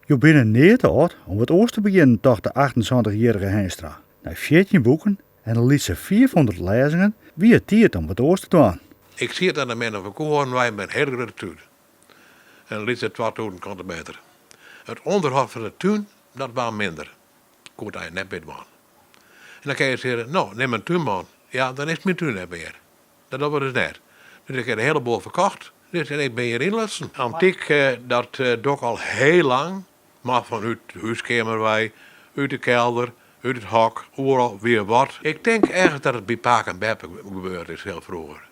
Jo binne nea te âld om wat oars te begjinnen, tocht de 78-jierrige Henstra. Nei 14 boeken en in lytse 500 lêzingen wie it tiid om wat oars te dwaan. Ik siet oan de Menno van Coehoornwei mei in hiele grutte tún. In lytse 2000 kante meter. It ûnderhâld fan de tún, dat waard minder. Koe it eins net mear dwaan. En dan kinne je sizze, no, nim in túnman. Ja, dan is myn tún net mear. Dat dogge we dus net. Dus ik ha de hiele boel ferkocht. Dus en ik bin hjir ynlutsen. Antyk, dat doch ik al hiel lang. Mar fanút de húskeamer wei, út de kelder, út it hok, oeral wie wat. Ik tink ergens dat it by pake en beppe gebeurd is, hiel froeger.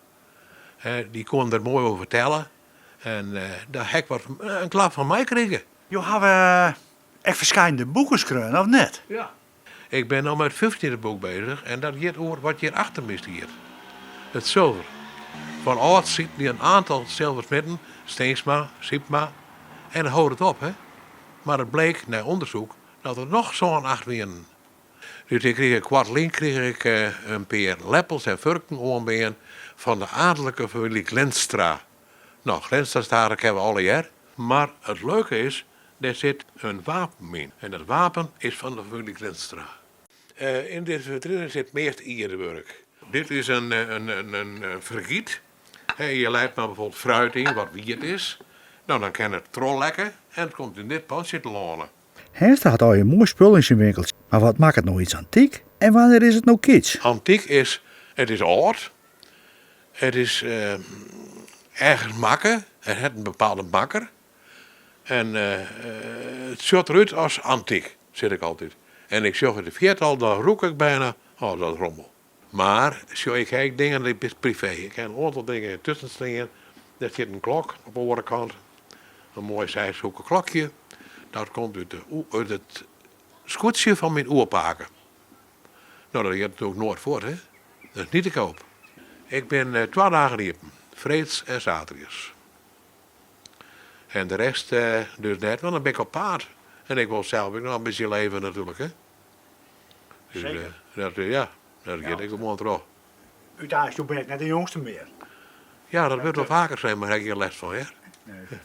Dy koenen der moai oer fertelle en dêr ha ik wat in klap fan meikrige. Jo hawwe ek ferskillende boeken skreaun, of net? Ja. Ik bin no mei it fyftjinde boek bezich en dat giet oer wat hjir achter my stiet. It sulver. Fan âlds sieten hjir in oantal sulversmidden, Steensma, Sipma en dan hold it op, hè. Mar it bleek nei ûndersyk dat der noch sân, acht wienen. Dus ik krige koartlyn krige ik in pear leppels en furken oanbean fan de adelike famylje Glinstra. No, Glinstra State kenne we allegear. Mar it leuke is, dêr sit in wapen yn. En dat wapen is fan de famylje Glinstra. Yn dizze fitrine sit meast ierdewurk. Dit is in fergyt. Je leit mar bijvoorbeeld fruit yn wat wiet is. No, dan kin it trochlekke en it komt yn dit pantsje telâne. Henstra hat allegear moai spul yn syn winkeltsje. Mar wat makket no iets antyk en wannear is it no kitsch? Antyk is, it is âld, it is ergens makke, it hat in bepaalde makker en it sjocht derút as antyk, sis ik altyd. En ik sjoch it de fierte al, dan rûk ik byna, oh dat is rommel. Mar sjoch, ik ha ek dingen dy't bist privee. Ik ha in oantal dingen tusken stean. Dêr stiet in klok op de oare kant, in moai seishoekich klokje. Dat komt út de út it skûtsje fan myn oerpake. No, dat giet natuerlik noait fuort, hè. Dat is niet te koop. Ik bin twa dagen iepen, freeds en saterdeis. En de rest dus net, want dan bin ik op paad. En ik wol sels ek noch in bytsje leve natuerlik, hè. Dus, Seker. Dat, ja, dat giet ek gewoan troch. Uteinlik, jo binne ek net de jongste mear. Ja, dat wurdt wol faker sein, mar dêr ha ik gjin lêst fan, hear. Nee.